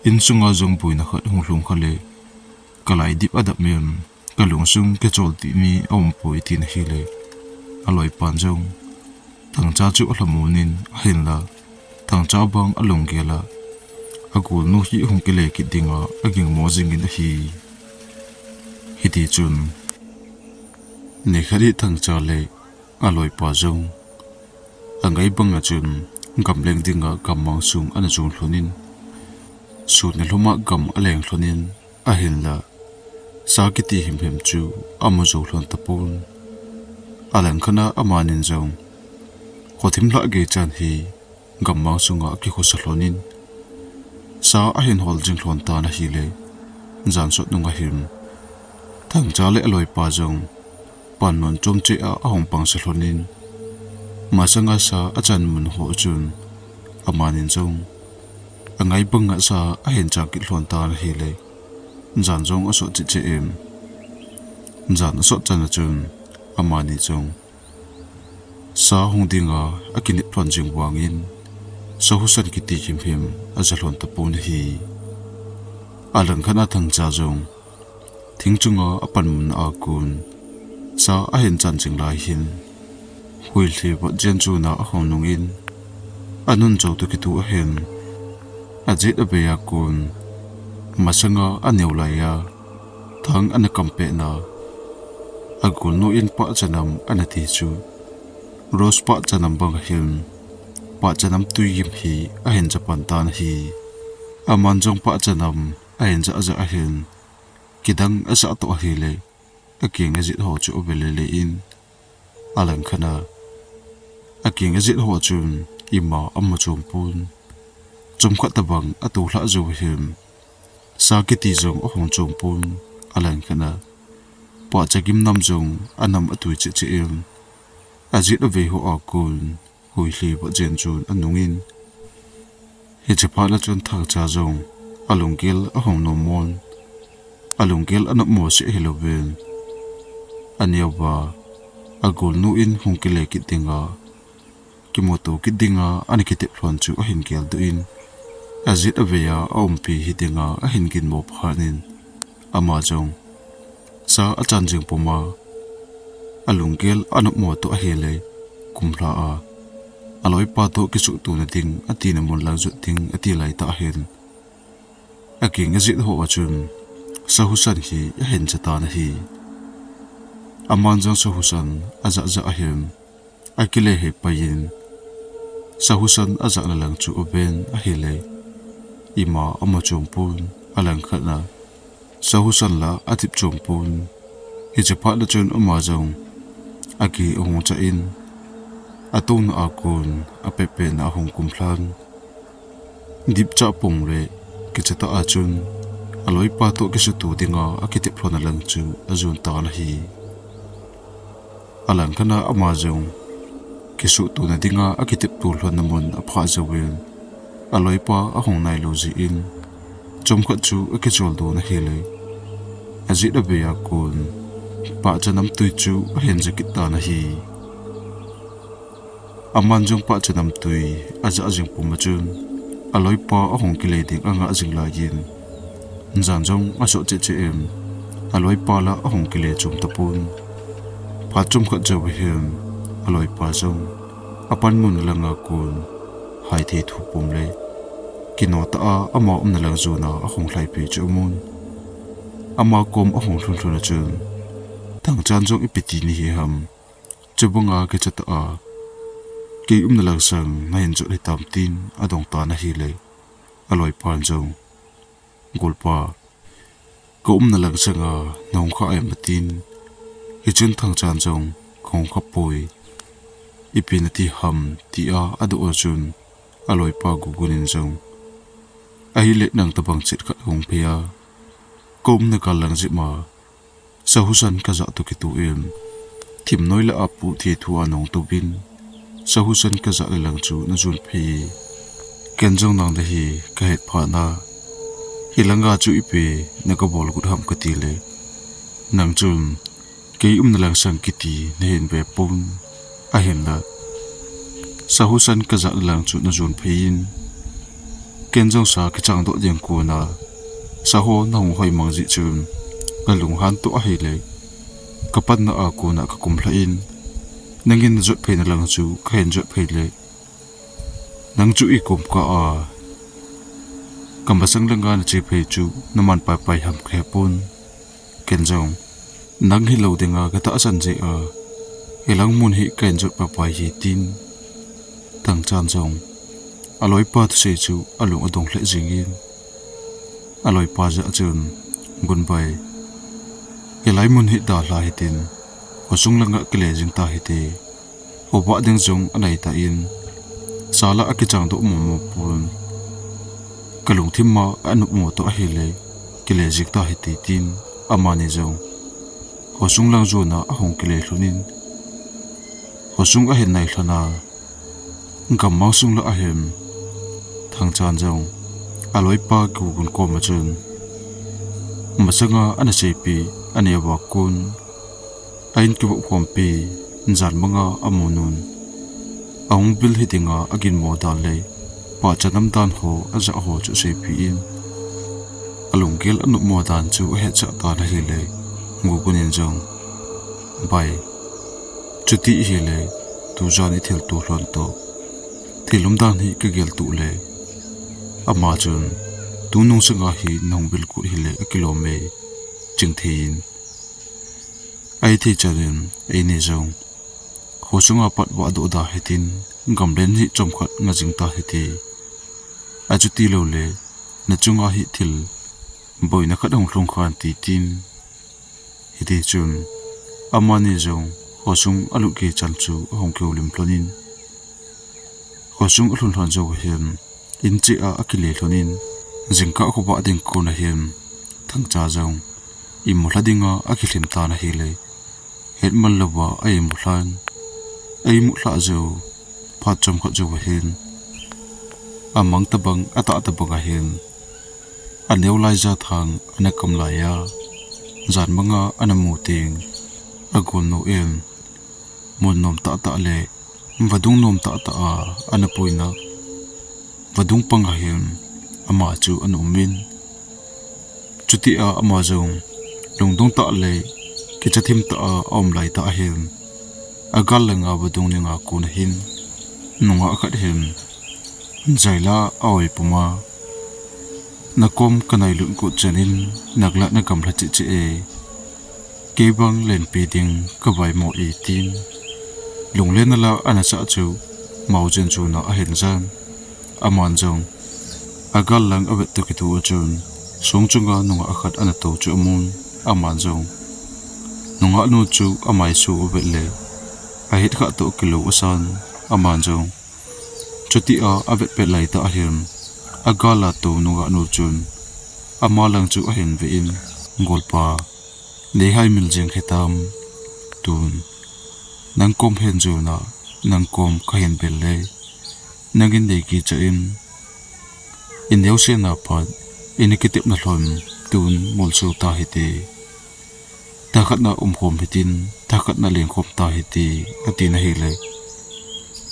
insunga jong boina khat hung lhung kha le, kalaidip adap mem, kalungsung kichol timi aumpoi," tin ahile, aloipan jong Thangcha chu alhamon in, ahinla Thangcha bang alunggel a, agolnu hi hung kile kit dinga agingmo jingin ahi. Hitichun, nikhat hi Thangcha le aloipa jong angai banga chun gamleng dinga gammang sung ana jon lhonin, sun nilhuma gam aleng lhonin, ahinla sa kiti himhim chu amu jou lhon tapon. Alangkhat a amanin jong khothim lhah gei chan hi gammang sunga akikhosa lhonin, sa ahin hol jing lhon tan ahile, jan sot nung ahin, Thangcha le aloipa jong panmun chom cheh a ahung pangsa lhonin, masanga sa achan mun ho chun amanin jong angai banga sa ahin chan kit lhon tan ahile, jan jong asot cheh cheh in, jan asot chan a chun amani jong sa hung dinga akinep lhon jing vangin, sahusan kiti himhim aja lhon tapon ahi. Alangkhat a Thangcha jong thing chunga apanmun a kon sa ahin chan jing lai hin, huilhi vat jen chun a ahung nungin, anun jou toh kitoh ahin, ajet avei a kon masanga aneo lai a thang ana kampeh na, agolnu in pahcha nam ana ti chu, rose pahcha nam bang ahin, pahcha nam tui gim hi ahin ja pan tan ahi. Aman jong pahcha nam ahin ja ja ahin, kidang asah toh ahile, akeng ajet ho chu ave lele in, alangkhat a akeng ajet ho chun ima amu chom pon. Chomkhat tabang atoh lhah jou ahin, sa kiti jong ahung chom pon. Alangkhat a pahcha gim nam jong anam atui cheh cheh in, ajet avei ho a kon huilhi vat jen chun anungin, hiche phat a chun Thangcha jong alunggel ahung nom mon, alunggel anop mo seh hilouvin, aneova agolnu in hung kile kit dinga, kimuto kit dinga ana kitep lhon chu ahin geldoh in, ajet avei a aumpi hi dinga ahin ginmo phat in, ama jong sa achan jing puma, alunggel anop mo toh ahile, kumlha a aloipa toh kisuhtona ding atina mun lang jot ding ati lai tah hin, akeng ajet ho a chun sahusan hi ahin ja tan ahi. Aman jong sahusan ajah jah ahin, akile hih pai in, sahusan ajahna lang chu aven ahile, ima amu chom pon. Alangkhat a sahusan la adip chom pon. Hiche phat a chun ama jong akihi ahung chah in, atouna a kon apehpeh na ahung kumlhan, dipcha pung le kicha tah a chun aloipa toh kisuhto dinga akitep lhon a lang chu ajon tan ahi. Alangkhat a ama jong kisuhtona dinga akitep to lhon na mun aphah jouvin, aloipa ahung nailou jeh in, chomkhat chu akicholdo na ahile, ajet avei a kon pahcha nam tui chu ahin ja kit tan ahi. Aman jong pahcha nam tui ajah jing puma chun, aloipa ahung kile ding angah jing lai in, jan jong asot cheh cheh in, aloipa la ahung kile chom tapon. Phat chomkhat jou hin, aloipa jong apanmun langa kon hai thei thu pum le kino tah a ama umna lang jona ahung lhaipi chu amun. Ama kom ahung lhun lhun a chun, Thangchan jong ipi ti nahi ham, chubanga kicha tah a kei umna lang sang nahin jot hitam, tin adong tan ahile, aloipan jong, Golpa, ka umna lang sanga nahung kha em, atin. Hichun Thangchan jong, Kahung kha poi, ipi nati ham, tia adoh a chun, aloipa Gugun in jong, Ahile nang tobang chet khat hung phei a, ka umna gal lang jep ma, sahusan kajah toh kitoh in, thim noi lah a pu thei thu a nahung touvin, sahusan kajah le lang chu najon phei e. Ken jong nang nahi kahet phat na, hilanga chu ipi nagabol got ham katile, nang chun kei umna lang sang kiti nahin ve pon, ahinla sahusan kajah le lang chu najon phei in, ken jong sa kichang doh ding kona, sa ho nahung hoi mang jeh chun, kalunghan toh ahile, kapanna a kona kakum lhah in, nangin najot phei na lang chu kahin jot phei le, nang chu ikom kah a kamasang langa nache phei chu naman paipai ham kahe pon. Ken jong, nang hilou dinga katahsan jeh a, hilang mun hi kahin jot paipai hi, tin. Thangchan jong, aloipa thusei chu alung adong lheh jengin, aloipa jah a chun, Gunbai, hilai mun hi dalha hitin, khosung langa kile jing ta hite, khovah ding jong anai tan, sa lah a kichang doh momo pon, kalungthim ma anop mo toh ahile, kile jing ta hite, tin, amani jong khosung lang jona ahung kile lhon in, khosung ahin nai lhon a, gammang sung lah ahin, Thangchan jong aloipa Gugun koma chun masanga ana seipi aneo a kon, a in kivop khompi jan manga amu nun, ahung bil hi dinga aginmo dan le pachat nam dan ho ajah ho chu aseipi in, alunggel anopmo dan chu ahetsah tan ahile, Gugun in jong, Bai, chuti hile, tujan ithilto lhon toh, thil umdan hi kagel toh le, ama chun tunung sanga hi nahung bil got hile akilom e, chingthei in, ahithei chan in, eini jong khosunga pat vahdoh da hitin, gamlen hi chomkhat nga jing ta hite, achuti loule nachunga hi thil boina khat ahung lhung khan, ati tin. Hitichun amani jong khosung alut gei chan chu ahung kihoulim lhon in, khosung alhun lhon jou ahin, in cheh a akile lhon in, jingkah khovah ding kon ahin, Thangcha jong imu lha dinga akilhem tan ahile, hetman louva a imu lhan. A imu lhah jou, phat chomkhat jou ahin, amang tobang, atah tobang ahin, aneo lai jathang ana kam laiya, jan manga ana mu teng, agolnu in mun nom tahtah le vadung nom tahtah a ana puina vadung panga hin ama chu ana umin, chutia ama jong lungdong tah le kicha thim tah a aum laitah ahin, agal langa vadung ninga kon ahin nungah khat hin jaila a-oi puma, nakom kanailut got chan in nang la nagamla cheh cheh e, kei bang lenpi ding kavaimo e, tin lunglen nala ana sah chu mao jen chuna ahin jan. Aman jong agal lang avet toh kitoh a chun song chunga nungah khat ana tou chu amun. Aman jong nungahnu chu amaisu avet le ahet khah toh kilou asan. Aman jong chutia avet pet laitah ahin, agala tou nungahnu chun ama lang chu ahin ve in, Golpa, neihai mil jeng hitam, tun nang kom hen jona nang kom kahin bel le, nangin nei kicha in, ineosen a pat ina kitepna lhon tun molso ta hite, thakhatna umkhom hitin, thakhatna lengkhom ta hite, atin ahile,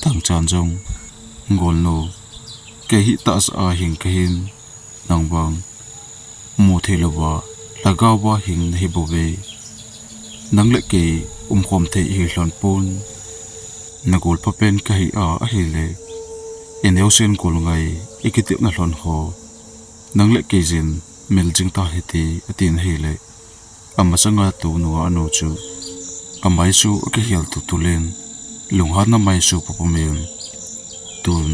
Thangchan jong, Golnu, kei hi tahsa a hing kahin, nang vang muthei louva lhagaova hing nahi bouve. Nang le kei umkhom thei ihi lhon pon. Nagol phapen kahi a ahile, ineosen gol ngai ikitepna lhon ho nang le kei jin mil jing tahite, atin ahile, amasanga tu nungah nu chu amaisu akihel tultul in, lunghanna maisu pum pum in, tun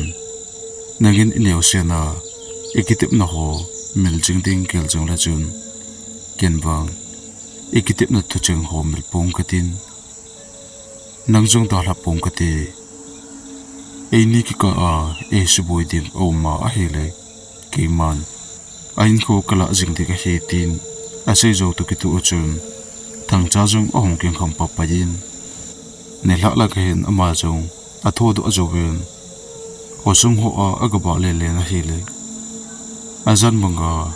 nangin ineosen a ikitepna ho mil jing ding gel jongle chun, ken vang ikitepna thucheng ho mil pong katin, nang jong dalha pong kate. Eini kikah a eisuboi ding aum a ahile, keiman ahinkho kalah jing ding ahi, tin asei jou toh kitoh chun, Thangcha jong ahung keng kham paipai in, nilhah lang kahin ama jong athodoh jouvin, khosung ho a agabah lele in ahile, ajan manga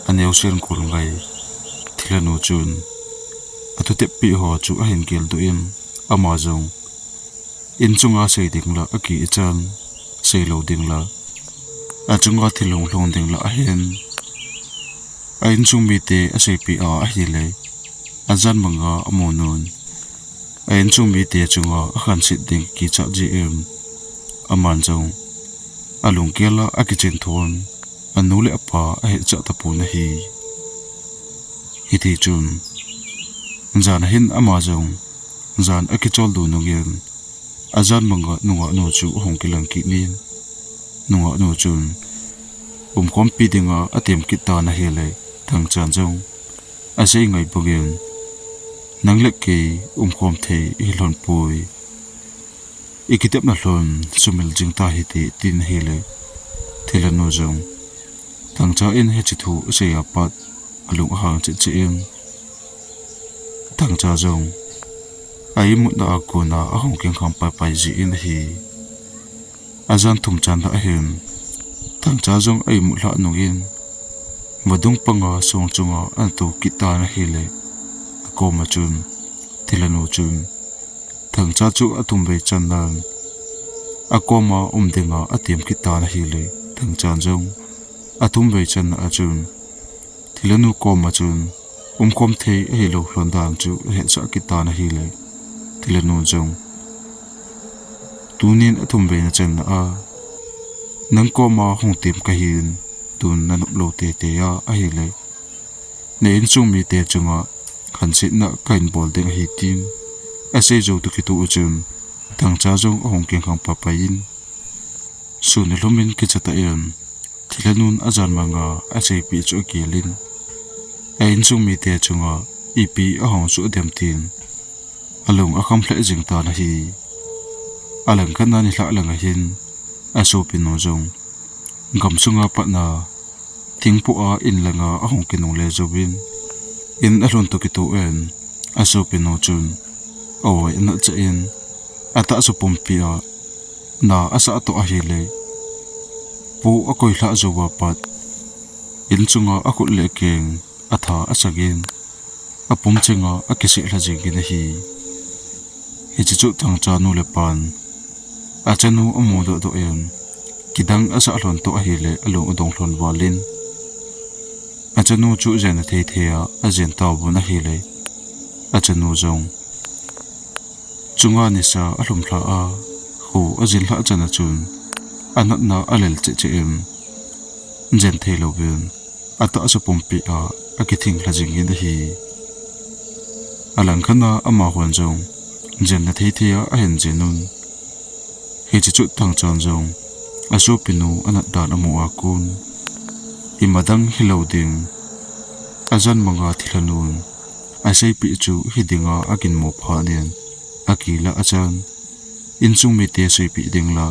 aneosen gol ngai Thilhanu chun athutep peh ho chu ahin geldoh in, ama jong inchunga sei ding la aki ichan, seilou ding la achunga thil hung lhung ding la ahin, a inchung mite aseipeh a ahile, ajan manga amu nun, a inchung mite chunga akhanset ding kichat jeh in, aman jong alunggel a akichen thon, anu le apa ahetchah tapon ahi. Hitichun, jan ahin ama jong jan akicholdo nungin, ajan manga nungah nu chu ahung kilang kit in, nungah nu chun umkhompi dinga atem kit tan ahile, Thangchan jong asei ngai bangin, nang le kei umkhom thei ihi lhon poi, ikitepna lhon sumil jing tahite, tin ahile, Thilhanu jong Thangcha in hiche thu asei a pat alung ahang chetchet in, Thangcha jong a imutna a kona ahung keng kham paipai jin ahi. Ajan thum channa ahin, Thangcha jong a imut lhah nungin, vadung panga song chunga anato kit tan ahile, akoma chun Thilhanu chun Thangcha chu athum vei channan akoma um dinga atem kit tan ahile, Thangchan jong athum vei channa a chun Thilhanu koma chun umkhom thei ahilou lhon dan chu ahetsah kit tan ahile, Thilhanu jong tunin athum veina channa a, nang koma hung tem kahin, tun nanop lou teitei a ahile, na inchung mite chunga khansetna kahin bol ding ahi, tin asei jou toh kitoh chun Thangcha jong ahung keng kham paipai in, sun alhum in kicha tah in, Thilhanun ajan manga aseipeh chu agel in, a inchung mite chunga ipi ahung soh dem tin alung akham lheh jing tan ahi. Alangkhat a nilhah lang ahin, asopinu jong gamsunga patna thingpoh a in langa ahung kinungle jouvin, in alhun toh kitoh in, asopinu chun avoi anatchah in, atahsa pumpi a na asah toh ahile, pu akoi lhah jouva pat, inchunga akhut le akeng atha asang in, apum chenga akiseh lha jingin ahi. Hiche chu Thangcha nu le pan achanu amudoh doh in, kidang asah lhon toh ahile alung adong lhon val in, achanu chu jenna thei thei a ajen tauvin ahile, achanu jong chunga nisa alhum lhah a, kho ajin lhah chan a chun anatna alel cheh cheh in, jen thei louvin atahsa pumpi a akithing lha jingin ahi. Alangkhat a amahon jong jenna thei thei a ahin jen un, hiche chu Thangchan jong asopinu anat dan amu a kon, imadang hilou ding, ajan manga Thilhanun aseipeh chu hidinga aginmo phat in, akilah achan, inchung mite seipeh ding la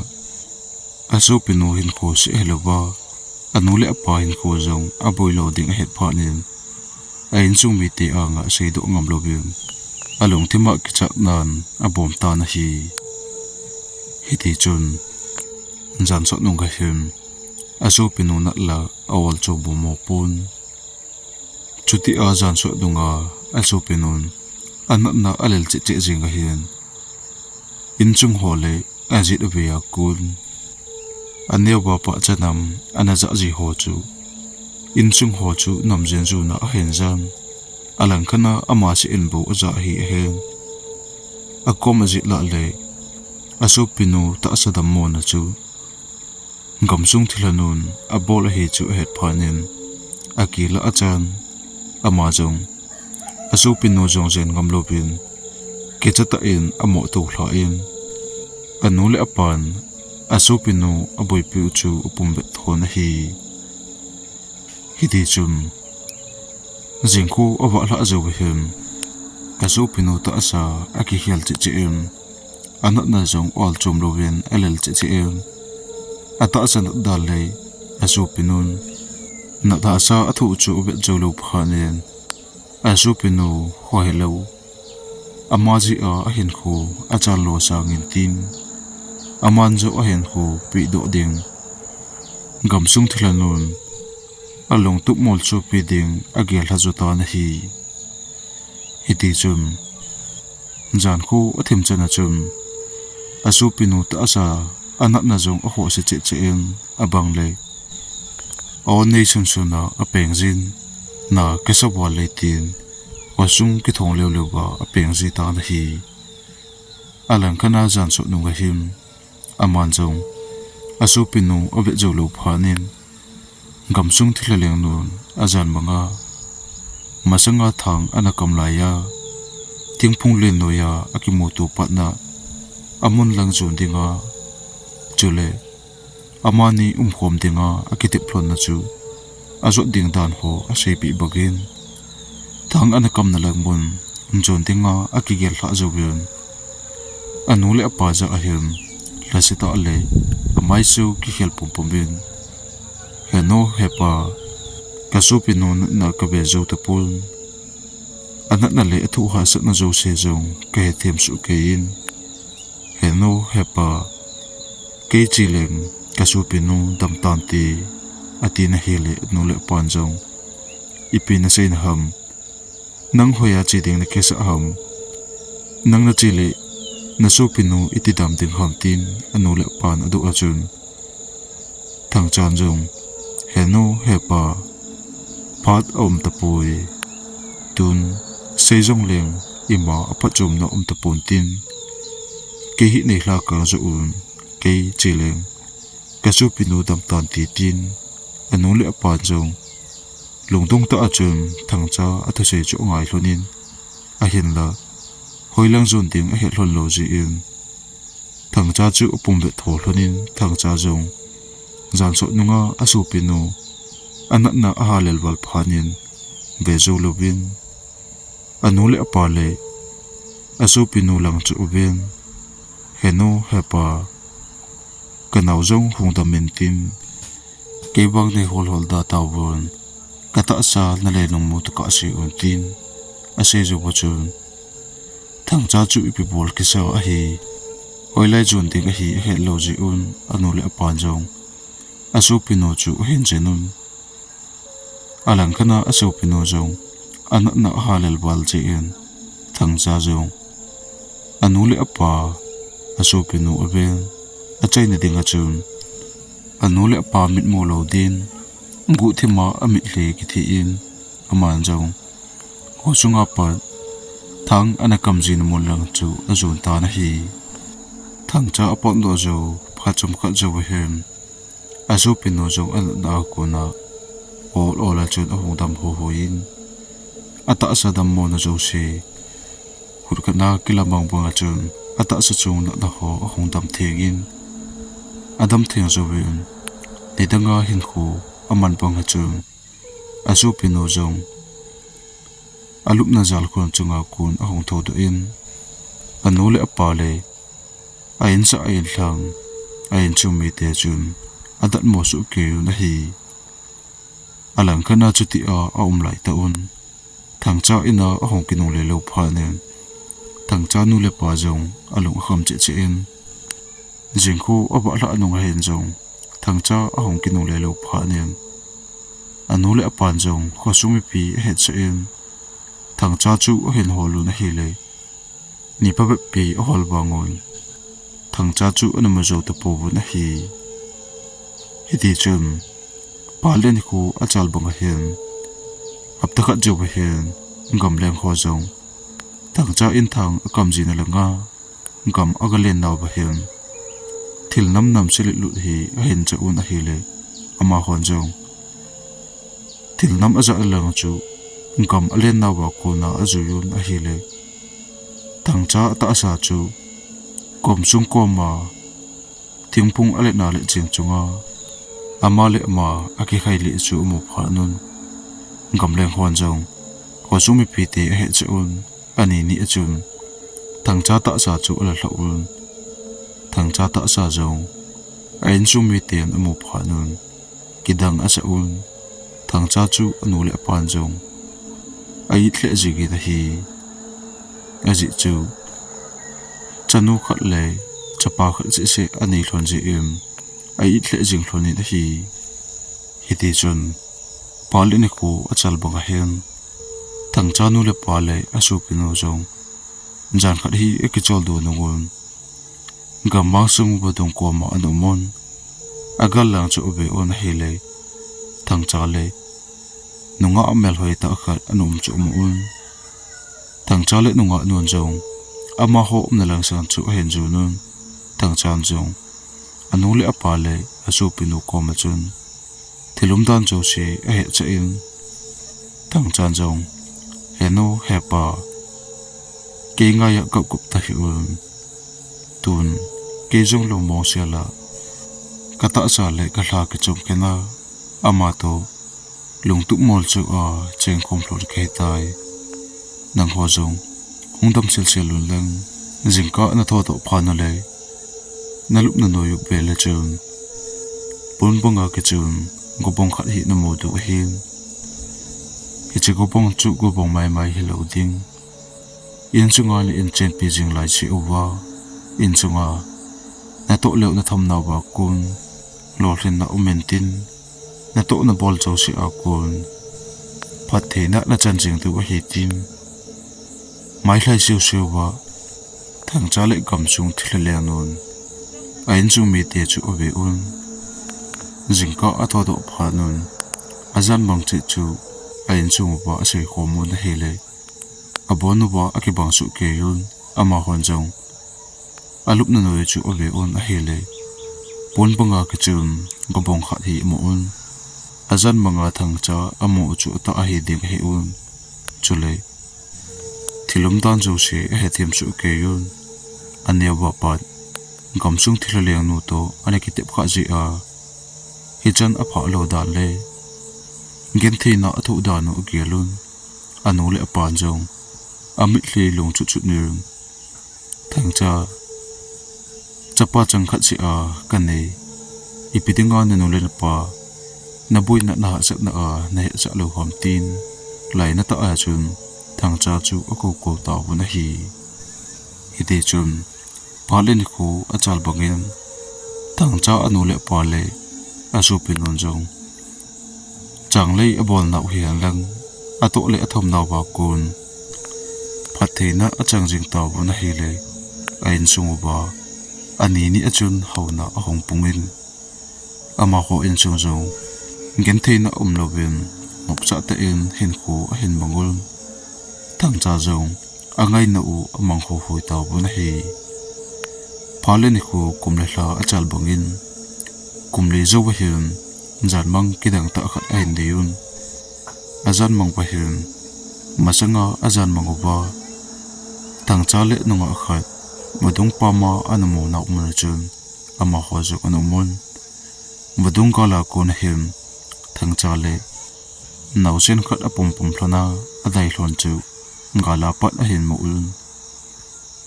asopinu hinkho seh hilouva, anu le apa hinkho jong aboi lou ding ahet phat in, a inchung mite anga seidoh ngam louvin, alungthim a kichatnan abom tan ahi. Hitichun, jansot nung ahin, asopinu nat la a-ol chu momo pon. Chuti a jansot nunga asopinun anatna alel cheh cheh jing ahin, inchung ho le ajet ave a kon, aneova pachat nam ana jah ji ho chu, inchung ho chu namjen juna ahin jan, alangkhat a ama seh in bou ajah ahi ahin. akom ajih lah le, asopinu tahsa dammona chu gamsung thilha nun abol ahi chu ahet phat in, akilah achan, ama jong asopinu jong jen ngam louvin, kicha tah in amoh to lha in, anu le apan asopinu aboipiu chu apum vet thon ahi. Hiti chun, jingkho avah lhah jou hin, asopinu tahsa akikhel cheh cheh in, anatna jong ol chom louvin alel cheh cheh in, atahsa nat dan le asopinun nat hahsa athoh chu avet jou lou phat in, asopinu ho hilou, ama jeh a ahinkho achan lo sangin tin, aman jong ahinkho pehdoh ding, gamsung thilha nun alungtup molchopi ding agel lha jo tan ahi. Hiti chun, jankho athim chan a chun, asopinu tahsa anatna jong ahohse cheh cheh in, abang le, aw nei sunsun a apeng jin, na kasa val le tin, khosung kithong leu leu a apeng ji tan ahi. Alangkhat a jan sot nung ahin, aman jong asopinu avet jou lou phat in, gamsung thilha leng nun ajan mang a, masanga thang ana kam lai a, thingphung len noi a akimuto pat na, amun lang jon ding a, chule amani umkhom ding a akitep lhon na chu ajot ding dan ho aseipeh bang in, thang ana kamna lang mun jon ding a akigel lhah jouvin, anu le apa jah ahin, lhasetah le amai chu kikhel pum pum in, "Henu, hepa, kasopinu natna kave jou tapon, anatna le athoh hahsatna jouse jong kahethem soh kei in, henu, hepa, kei che leng kasopinu dam tante," ati na hile, anu le apan jong, "Ipi nasei na ham? Nang hoiya che ding nakisah ham? Nang nache le nasopinu iti dam ding ham?" tin anu le apan adoh a chun, Thangchan jong, "Henu, hepa, phat aum tapoi. Tun, sei jong leng ima aphatchomna um tapon tin, kei hi nei lhakang jo un, kei che leng kasopinu dam tante," tin anu le apan jong lungdong tah a chun Thangcha athusei chu angai lhon in, ahinla hoilang jon ding ahet lhon lou jeh in, Thangcha chu apum vet tho lhon in, Thangcha jong jan sot nunga asopinu anatna ahalel val phat in, ve jou louvin, anu le apa le asopinu lang chu aven, "Henu, hepa, kanao jong hung dam in tin, kei vang nei hol hol da tauvin, katahsa nale nung mu tokah sei un," tin asei jou a chun, Thangcha chu ipi bol kisa ahi, hoilai jon ding ahi ahet lou jeh un, anu le apan jong asopinu chu ahin chen un. Alangkhat a asopinu jong anatna ahalel val jeh in, Thangcha jong anu le apa, asopinu aven, achaina ding a chun, anu le apa mitmu lou din, guhthim a amitlhi kithi in, aman jong khosunga pat thang ana kam jina mun lang chu ajon tan ahi. Thangcha apotdoh jou phat chomkhat jou ahin, asopinu jong anatna a kon a ol ol a chun ahung dam ho ho in, atahsa dammona jouse, khut khat a kilamang bang a chun, atahsa chung natna ho ahung dam theng in, adam theng jouvin, nidang a hinkho aman bang a chun, asopinu jong alupna jalkhun chunga kon ahung thoudoh in, anu le apa le a insah a inlhang, a inchung mite chun adatmo soh kei un ahi. Alangkhat a chuti a aum lai tah un, Thangcha in a ahung kinungle lou phat in, Thangcha nu le pa jong alung akham cheh cheh in, jingkho avah lhah nung ahin jong, Thangcha ahung kinungle lou phat in, anu le apan jong khosung mipi ahetsah in, Thangcha chu ahin hol un ahile, ni phabep pi ahol vang un, Thangcha chu ana mu jou tapouvin ahi. Hiti chun, phat le nikho achal bang ahin, hapta khat jou ahin, gamleng ho jong Thangcha in thang akam jina langa gam aga len nauva hin thil nam nam selet lut hi ahin chah un ahile, amahon jong thil nam ajat lang chu gam alen nauva kona ajui un ahile, Thangcha tahsa chu kom sung koma thingphung alet na le cheng chunga ama le ama akikhai le chu amu phat un, gamleng hon jong khosung mipite ahet cheh un, ani ni a chun Thangcha tahsa chu ala lhah un, Thangcha tahsa jong a insung miten amu phat un, kidang asa un, Thangcha chu anu le apan jong a it lheh jingin ahi. Ajeh chu chanu khat le chapa khat seh seh anei lhon jeh in a it lheh jing lhon in ahi. Hiti chun phat le nikho achal bang ahin, Thangcha nu le pa le asopinu jong jan khat hi akichol do nung un, gammang sung vadung koma ana um un, agal lang chu ave un ahile, Thangcha le nungah melhoi tah khat ana um chu amu un. Thangcha le nungah nun jong amaho umna lang sang chu ahin jon un, Thangchan jong anu le apa le asopinu koma chun thil umdan jouse ahet chah in, Thangchan jong, "He nu, he pa, kei ngaiya kap kap tahih un. Tun kei jong lungmong sela ka tahsa le ka lha kichom khen a, ama toh lungtup mol chu a cheng khom lhon kahi tai. Nangho jong hung dam sel sel un lang, jingkah na tho doh phat u le na lupna noi u vel le chun pon banga kichun gobong khat hi na mu diu ahin. Hiche gobong chu gobong mai mai hilou ding. Insunga le in chenpi jing lai cheh uva, insunga natoh leu na thom nauva kon lolhinna um intin, natoh nabol jouse a kon phattheina na chan jing diu ahi," tin mailhai seu seuva Thangcha le gamsung thilha lengnun a insung mite chu ave un. Jingkah atho doh phat un, ajan mang cheh chu a insung uva asei khom un ahile, abon uva akibang soh kei un, amahon jong alupna noi chu ave un ahile, pon banga kichun gobong khat hi amu un. Ajan manga Thangcha amu u chu atah ahi ding ahi un. Chule thil umdan jouse ahethem soh kei un. Aneo a pat gamsung thilha lengnu toh ana kitep kha jeh a, hichan aphah lou dan le gentheina athoh dan u agel un. Anu le apan jong amitlhi lungchut chut nin, "Thangcha, chapa chang khat seh a kanei, ipi dinga nanu le napa naboina nahahsatna a nahetcha lou ham?" tin lainatah a chun Thangcha chu akou kou tauvin ahi. Hiti chun phat le nikho achal bangin Thangcha anu le apa le asopinun jong changlei abolnau hihen lang, atoh le athom nauva kon phattheina achang jing tauvin ahile, a insung uva ani ni a chun houna ahung pungin, amaho insung jong gentheina umlouvin nopsah tah in hinkho ahin mang un. Thangcha jong angaina u amang hoi hoi tauvin ahi. Phat le nikho kum le lha achal bangin, kum li jou ahin, janmang kidang tah khat ahin nei un. Ajanmang uva hin, masanga ajanmang uva Thangcha le nungah khat vadung pama ana mu nau mun a chun, amaho jong ana um un. Vadung gal a kon ahin, Thangcha le naosen khat apum pum lhon a, adei lhon chu gal a pat ahin mu un.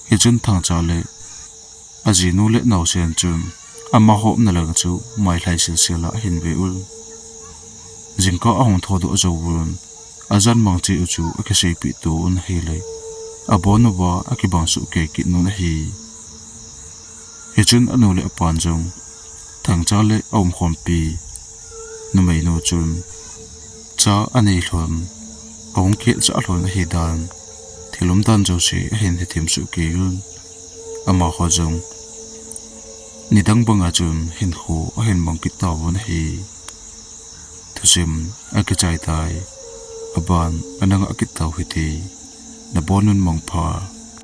Hichun Thangcha le ajinu le naosen chun amaho umna lang chu mailhai sel sel a ahin ve un. Jingkah ahung thou doh jouvun, ajanmang cheh u chu akiseipeh to un ahile, abon uva akibang soh kei kit un ahi. Hichun anu le apan jong Thangcha le aumkhompi numeinu chun cha anei lhon, ahung kehcha lhon ahi dan, thil umdan jouse ahin hethem soh kei un. Amaho jong nidang banga chun hinkho ahin mang kit tauvin ahi. Thusim akichai tai, aban ana ngah kit tau hite. Nabon un mangpha.